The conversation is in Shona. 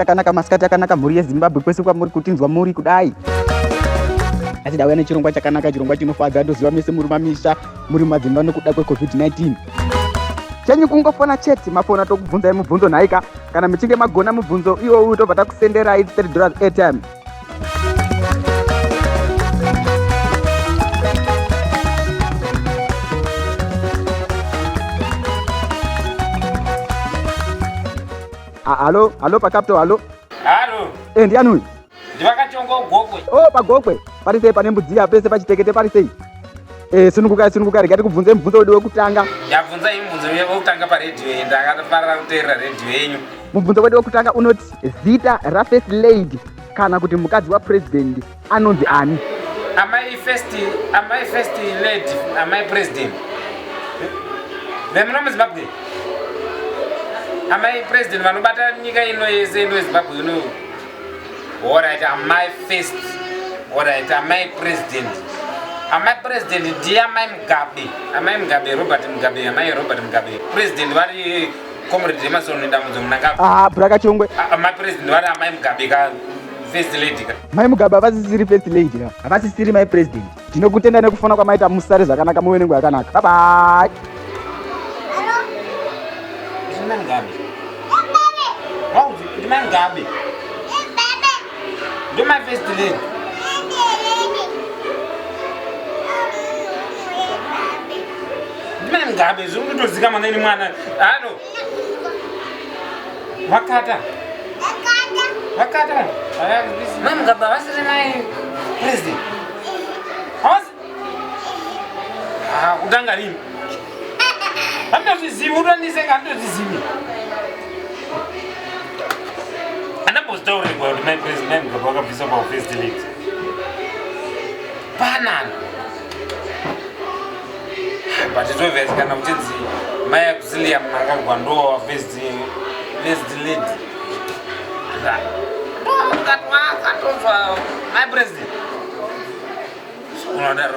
Akanaka masikati akanaka mhuri yeZimbabwe kwese kwamuri kutinzwa muri kudai. Asi ndauya nechirongwa chakanaka, chirongwa chinofadza. Ndoziva mese muri mamisha, muri madzimba nokuda kweCovid-19. Chenyu kungofona chete, mafona tokubvunzai mubvunzo nhaika. Kana muchinge magona mubvunzo iwowu tobva takusenderai $30 airtime. Halo, halo paCapital, halo. Halo. Eh, ndiani uyu? Ndivakachongo Gokwe. Oh, paGokwe. Pari sei pane mbudzi pese pachitekete pari sei? Eh, sunungukai, sunungukai, regai tikubvunze mubvunzo wedu wekutanga. Ndabvunza iyi mubvunzo wekutanga paredhiyo iyi, ndakafarira kuteerera redhiyo yenyu. Mubvunzo wedu wekutanga unoti zita rafirst lady kana kuti mukadzi wapresident anonzi ani? Amai first lady, amai president. Vemuno muZimbabwe. Amai president vanobata nyika ino yese ino yeZimbabwe ino. Alright, amai first. Alright, amai president. Amai president ndiye amai Mugabe. Amai Mugabe, Robert Mugabe, amai Robert Mugabe. President vari Comrade Emmerson Dambudzo Mnangagwa. Ah, Braka Chongwe. Amai president vari amai Mugabe ka first lady ka. Mai Mugabe havasisiri first lady ka. Havasisiri mai president. Tinokutenda nekufona kwamaita musare zvakanaka muve nenguva yakanaka. Bye bye. Ndimai Mugabe. Wauzi, ndimai Mugabe. Ndimai first lady. Ndimai Mugabe zviri kutozikamwa neni mwana. Halo. Wakata. Wakata. Mai Mugabe havasiri mai president. Havasi. Ah, kutanga rini? Handozvizivi, utondiseka handozvizivi. Andambozvitaurirwa kuti mai president mai Mugabe vakabviswa pa first lady. Panana. But it's obvious kana uchinzi mai Auxilia Mnangagwa ndo first lady. Ndo akatozwa mai president. Unodaro.